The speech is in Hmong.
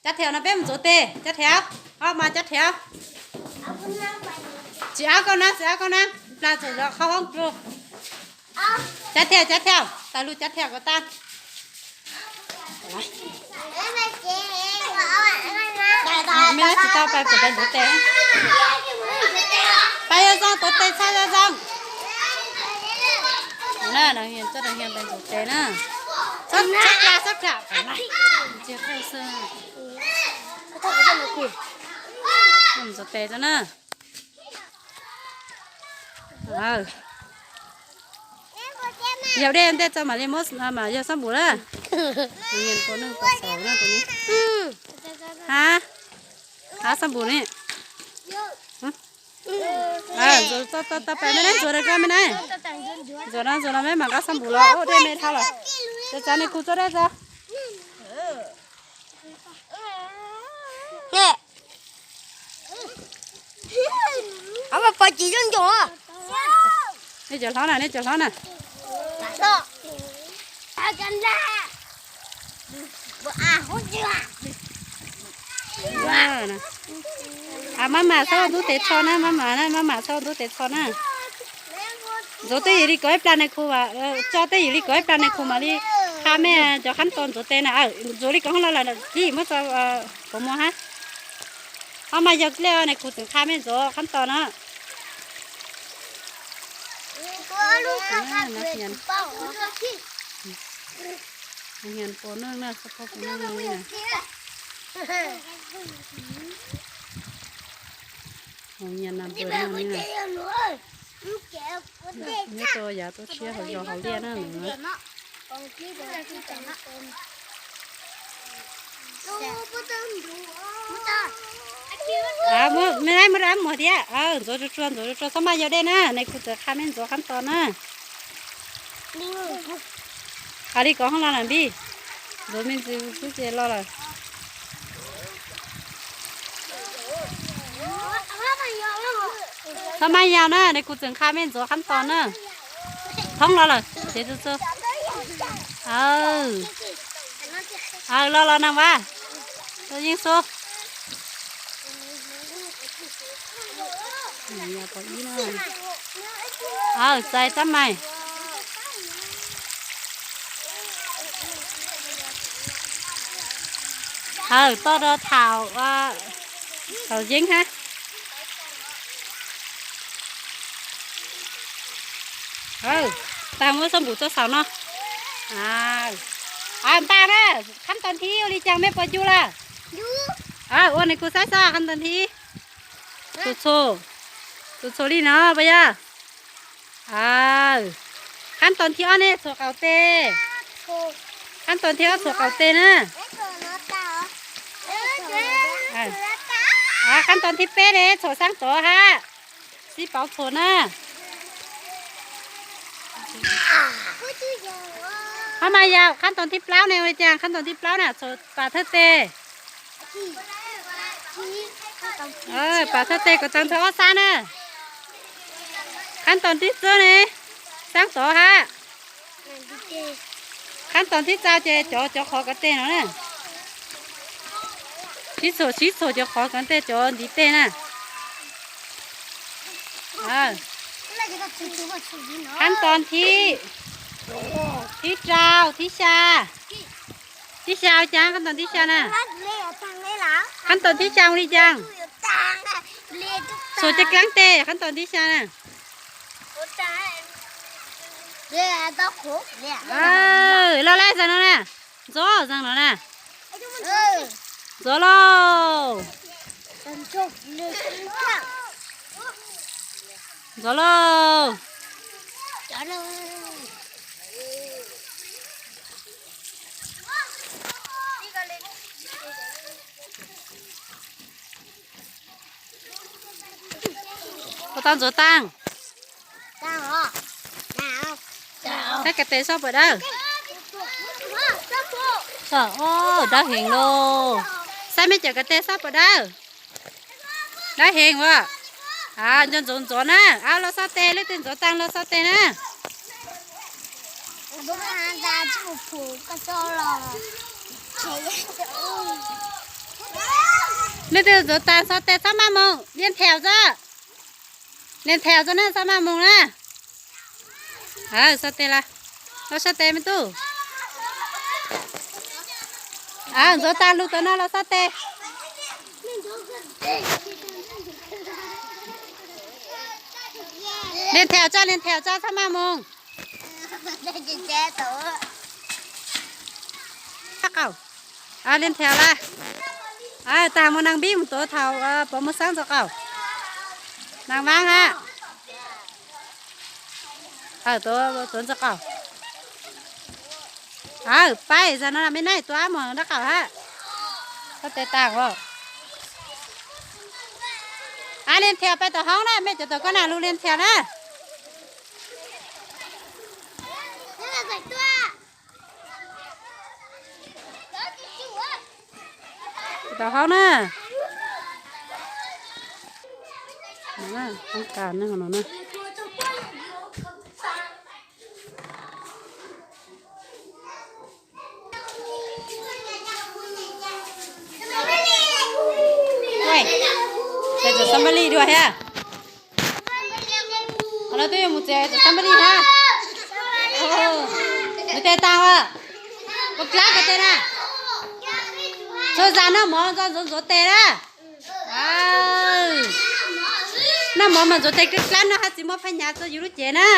Cab thiav no peb mus ntxuav tes, cab thiav, ob mas cab thiav. Tsis ab koj nab, tsis ab koj nab, plas txawm qhov hoob rua. Cab thiav, cab thiav, tas lug cab thiav kom tag. Mej tsis tau pais pem ntxuav tes. Pais zoo zoo, tuav tes txhob zoo zoo. Na, txoj dab hias pais ntxuav tes na. Txhob, txhob kram, txhob kram. Ntsia thaij xwb. Ntxuav tes tso na. Yog dej ntej tso mam li muab, mam yog xab npum na. Tus neeg pua neeg pua xaus na tus ne. Ha, ha xab npum ne. Tau pais mej na, ntxuav rau koj mej na. Ntxuav no, ntxuav no mej mam nqa xab npum los ua dej me dhau lawm. Txav txav nws khu tso dej tso. Nej cov hlob na, nej cov hlob na. Maj mam txhob ua ntub tes tsho na, maj mam na, maj mam txhob ua ntub tes tsho na. Ntxuav tej yim li kom ib plag nais khu, tso tej yim li kom ib plag nais khu mam li qha mej cov khab tos ntxuav tes na. Ntxuav li kom hoob los lawm, muab tso, kuv muab hab. Ob mas yog li nais khu tseem qha mej ntxuav khab tos na. Nyias pom neej na, xab phob pom neej li na. Nyias na pom neej li na. Nyob rau yav tuaj tshiab hauv zos hauv liaj na. Muab, muab dab muag thiab, ntxuav tsuag tsuag, ntxuav tsuag tsuag, txhob maj yog dej na, nais khu txawm qha mej ntxuav khab tos na. Qha li kom hoob los lawm npij, ntxuav me ntsis xwb ces los lawm. Txhob maj yog na, nais khu txawm qha mej ntxuav khab tos na. Thoob los lawm, ces txu txu. Aw, los los na vas, yeej xub. Aw, txais tab mais. Aw, toj rau thaum, thaum yeeb hab. Taag muab xab npum tuaj xaus no. Npaj na, khab tos thib ua li caag mej puas ncu lawm? Ua nais khu saib xwb, khab tos thib. Txhua, txhua li no puas yog? Khab tos thib ob ne txhuam qaum tes. Khab tos thib ob txhuam qaum tes na. Khab tos thib peb ne txhuam xaab tod hab. Sib pauv txhuam na. Hab mas yog khab tos thib plaub ne ua li caag? Khab tos thib plaub na txhuam pam thawj tes. Pam thawj tes kom tau ntawg ob sab na. Khab tos thib tsib ne, xaab tod hab. Khab tos thib rau ces cov, cov qhov kov tes no na. Sib txhuam, sib txhuam cov qhov kov tes, cov ntiv tes na. Khab tos thib, thib rau, thib xya. Thib xya ua caag khab tos thib xya na? Khab tos thib xya ua li caag? Txhuam cov dlaab tes khab tos thib xya na. Loj lawm, zaam no na. Ntxuav, zaam no na. Ntxuav lauj. Ntxuav lauj. Puas tau ntxuav taag? Saib kov tes xob puas dawb. Dawb heev lauj. Saib mej cov kov tes xob puas dawb. Dawb heev as. Ntxuav ntxuav na, los xob tes, leej twg ntxuav taag los xob tes na. Ntxuav, ntxuav, ntxuav. Leej twg ntxuav tas xov tes txhob maj moo, lia ntheos tso. Lia ntheos tso na, txhob maj moo na. Xov tes las, los xov tes me tub. Ntxuav tas lug tau no los xov tes. Lia ntheos tso, lia ntheos tso, txhob maj moo. Lia ntheos las. Tag mus nag npib mus tuav thaum pov muag xab ntxuav qaum. Nag vaab hab. Tuav ntxuav qaum. Pab zag no me naij tuav ab mog nrab qaum hab. Xov tes tas os. Ab, lia ntheos pais tom hoob na, mej cov tom koj nam lug lia ntheos na. Tom hoob na. Ces txawm xab npaj li dua thiab. Qhov no twb yuav mus txiav txawm xab npaj li na. Nws tes tas as. Koj dlaab koj tes na. Txhob zam noj mov ntxuav ntxuav tes na. Noj mov mas ntxuav tes dlaab dlaab no hab txiv muaj phaj nyas txug yus lub cev na.